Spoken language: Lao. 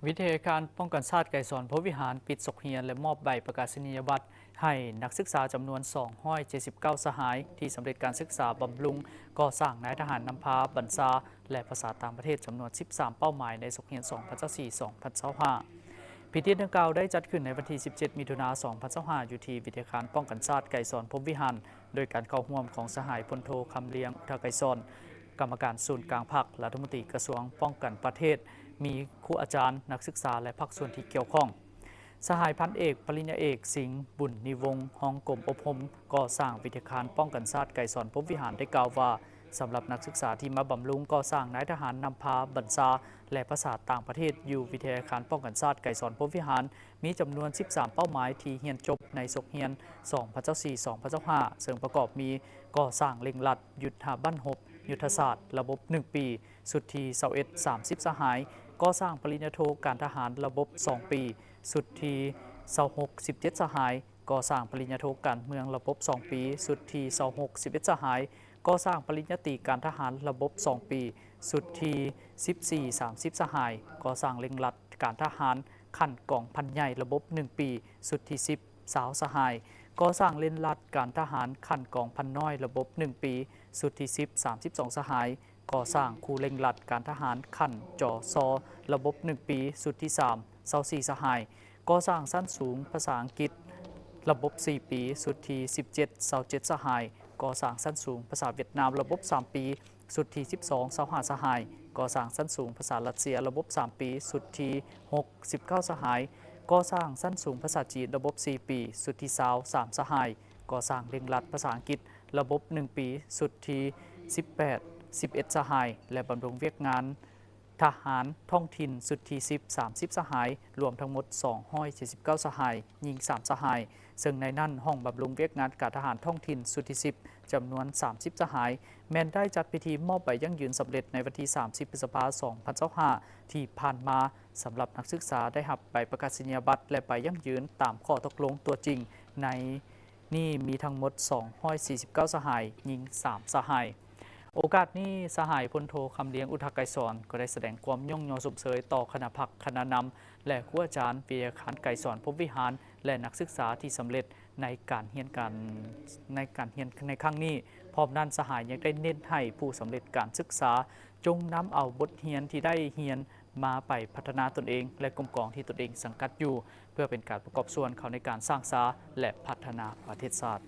ວິທະຍາຄານປ້ອງກັນຊາດໄກສອນພົມວິຫານ ປິດສົກຮຽນ ແລະ ມອບໃບປະກາສະນີຍະບັດໃຫ້ນັກສຶກສາຈຳນວນສອງຮ້ອຍເຈັດສິບເກົ້າສະຫາຍ ທີ່ສຳເລັດການສຶກສາບຳລຸງກໍ່ສ້າງນາຍທະຫານນຳພາບັນຊາ ແລະ ພາສາຕ່າງປະເທດຈຳນວນສິບສາມເປົ້າໝາຍໃນສົກຮຽນສອງພັນຊາວສີ່ ສອງພັນຊາວຫ້າ. ພິທີດັ່ງກ່າວໄດ້ຈັດຂຶ້ນໃນວັນທີສິບເຈັດ ມິຖຸນາ ສອງພັນຊາວຫ້າ ຢູ່ທີ່ວິທະຍາຄານປ້ອງກັນຊາດໄກສອນພົມວິຫານ ໂດຍການເຂົ້າຮ່ວມຂອງສະຫາຍ ພົນໂທ ຄຳລຽງ ອຸດທະໄກສອນ ກຳມະການສູນກາງພັກ, ລັດຖະມົນຕີກະຊວງປ້ອງກັນປະເທດ, ມີຄູອາຈານ, ນັກສຶກສາ ແລະ ພາກສ່ວນທີ່ກ່ຽວຂ້ອງ. ສະຫາຍ ພັນເອກ ປະລິນຍາເອກ ສິງ ບຸນນິວົງ ຮອງກົມອົບຮົມກໍ່ສ້າງວິທະຍາຄານປ້ອງກັນຊາດໄກສອນພົມວິຫານ ໄດ້ກ່າວວ່າ ສຳລັບນັກສຶກສາທີ່ມາບຳລຸງກໍ່ສ້າງນາຍທະຫານນຳພາບັນຊາ ແລະ ພາສາຕ່າງປະເທດ ຢູ່ວິທະຍາຄານປ້ອງກັນຊາດໄກສອນພົມວິຫານ ມີຈຳນວນສິບສາມເປົ້າໝາຍທີ່ຮຽນຈົບໃນສົກຮຽນສອງພັນຊາວສີ່ ສອງພັນຊາວຫ້າ ເຊິ່ງປະກອບມີ ກໍ່ສ້າງເລັ່ງລັດ ຍຸດທະບັນຫົບ ຍຸດທະສາດ ລະບົບໜຶ່ງປີ ຊຸດທີຊາວເອັດ ສາມສິບສະຫາຍ, ກໍ່ສ້າງປະລິນຍາໂທການທະຫານ ລະບົບສອງປີ ຊຸດທີຊາວຫົກ ສິບເຈັດສະຫາຍ, ກໍ່ສ້າງປະລິນຍາໂທການເມືອງ ລະບົບສອງປີ ຊຸດທີຊາວຫົກ ສິບເອັດສະຫາຍ, ກໍ່ສ້າງປະລິນຍາຕີການທະຫານ ລະບົບສອງປີ ຊຸດທີສິບສີ່ ສາມສິບສະຫາຍ, ກໍ່ສ້າງເລັ່ງລັດການທະຫານຂັ້ນກອງພັນໃຫຍ່ ລະບົບໜຶ່ງປີ ຊຸດທີສິບ ຊາວສະຫາຍ, ກໍ່ສ້າງເລັ່ງລັດການທະຫານຂັ້ນກອງພັນນ້ອຍ ລະບົບໜຶ່ງປີ ຊຸດທີສິບ ສາມສິບສອງສະຫາຍ, ກໍ່ສ້າງຄູເລັ່ງລັດການທະຫານຂັ້ນ ຈສ ລະບົບໜຶ່ງປີ ຊຸດທີສາມ ຊາວສີ່ສະຫາຍ, ກໍ່ສ້າງຊັ້ນສູງພາສາອັງກິດ ລະບົບສີ່ປີ ຊຸດທີສິບເຈັດ ຊາວເຈັດສະຫາຍ, ກໍ່ສ້າງຊັ້ນສູງພາສາຫວຽດນາມ ລະບົບສາມປີ ຊຸດທີສິບສອງ ຊາວຫ້າສະຫາຍ, ກໍ່ສ້າງຊັ້ນສູງພາສາຣັດເຊຍ ລະບົບສາມປີ ຊຸດທີຫົກ ສິບເກົ້າສະຫາຍ, ກໍ່ສ້າງຊັ້ນສູງພາສາຈີນ ລະບົບສີ່ປີ ຊຸດທີຊາວ ສາມສະຫາຍ, ກໍ່ສ້າງເລັ່ງລັດພາສາອັງກິດ ລະບົບໜຶ່ງປີ ຊຸດທີສິບແປດ ສິບເອັດສະຫາຍ ແລະ ບຳລຸງວຽກງານ ທະຫານທ້ອງຖິ່ນຊຸດທີສິບ ສາມສິບສະຫາຍ, ລວມທັງໝົດສອງຮ້ອຍເຈັດສິບເກົ້າສະຫາຍ, ຍິງສາມສະຫາຍ, ເຊິ່ງໃນນັ້ນຫ້ອງບຳລຸງວຽກງານການທະຫານທ້ອງຖິ່ນຊຸດທີສິບ ຈຳນວນສາມສິບສະຫາຍ ແມ່ນໄດ້ຈັດພິທີມອບໃບຢັ້ງຢືນສຳເລັດໃນວັນທີສາມສິບ ພຶດສະພາ ສອງພັນຊາວຫ້າ ທີ່ຜ່ານມາ. ສຳລັບນັກສຶກສາໄດ້ຮັບໃບປະກາສະນີຍະບັດ ແລະ ໃບຢັ້ງຢືນຕາມຂໍ້ຕົກລົງຕົວຈິງໃນ ນີ້ມີທັງໝົດສອງຮ້ອຍສີ່ສິບເກົ້າສະຫາຍ, ຍິງສາມສະຫາຍ. ໂອກາດນີ້ ສະຫາຍພົນໂທ ຄຳລຽງ ອຸດທະໄກສອນ ກໍໄດ້ສະແດງຄວາມຍ້ອງຍໍຊົມເຊີຍຕໍ່ຄະນະພັກ, ຄະນະນຳ ແລະ ຄູອາຈານວິທະຍາຄານໄກສອນພົມວິຫານ ແລະ ນັກສຶກສາທີ່ສຳເລັດໃນການຮຽນການ, ໃນການຮຽນໃນຄັ້ງນີ້. ພ້ອມນັ້ນ ສະຫາຍຍັງໄດ້ເນັ້ນໃຫ້ຜູ້ສຳເລັດການສຶກສາ ຈົ່ງນຳເອົາບົດຮຽນທີ່ໄດ້ຮຽນ ມາໄປພັດທະນາຕົນເອງ ແລະ ກົມກອງທີ່ຕົນເອງສັງກັດຢູ່ ເພື່ອເປັນການປະກອບສ່ວນເຂົ້າໃນການສ້າງສາ ແລະ ພັດທະນາປະເທດຊາດ.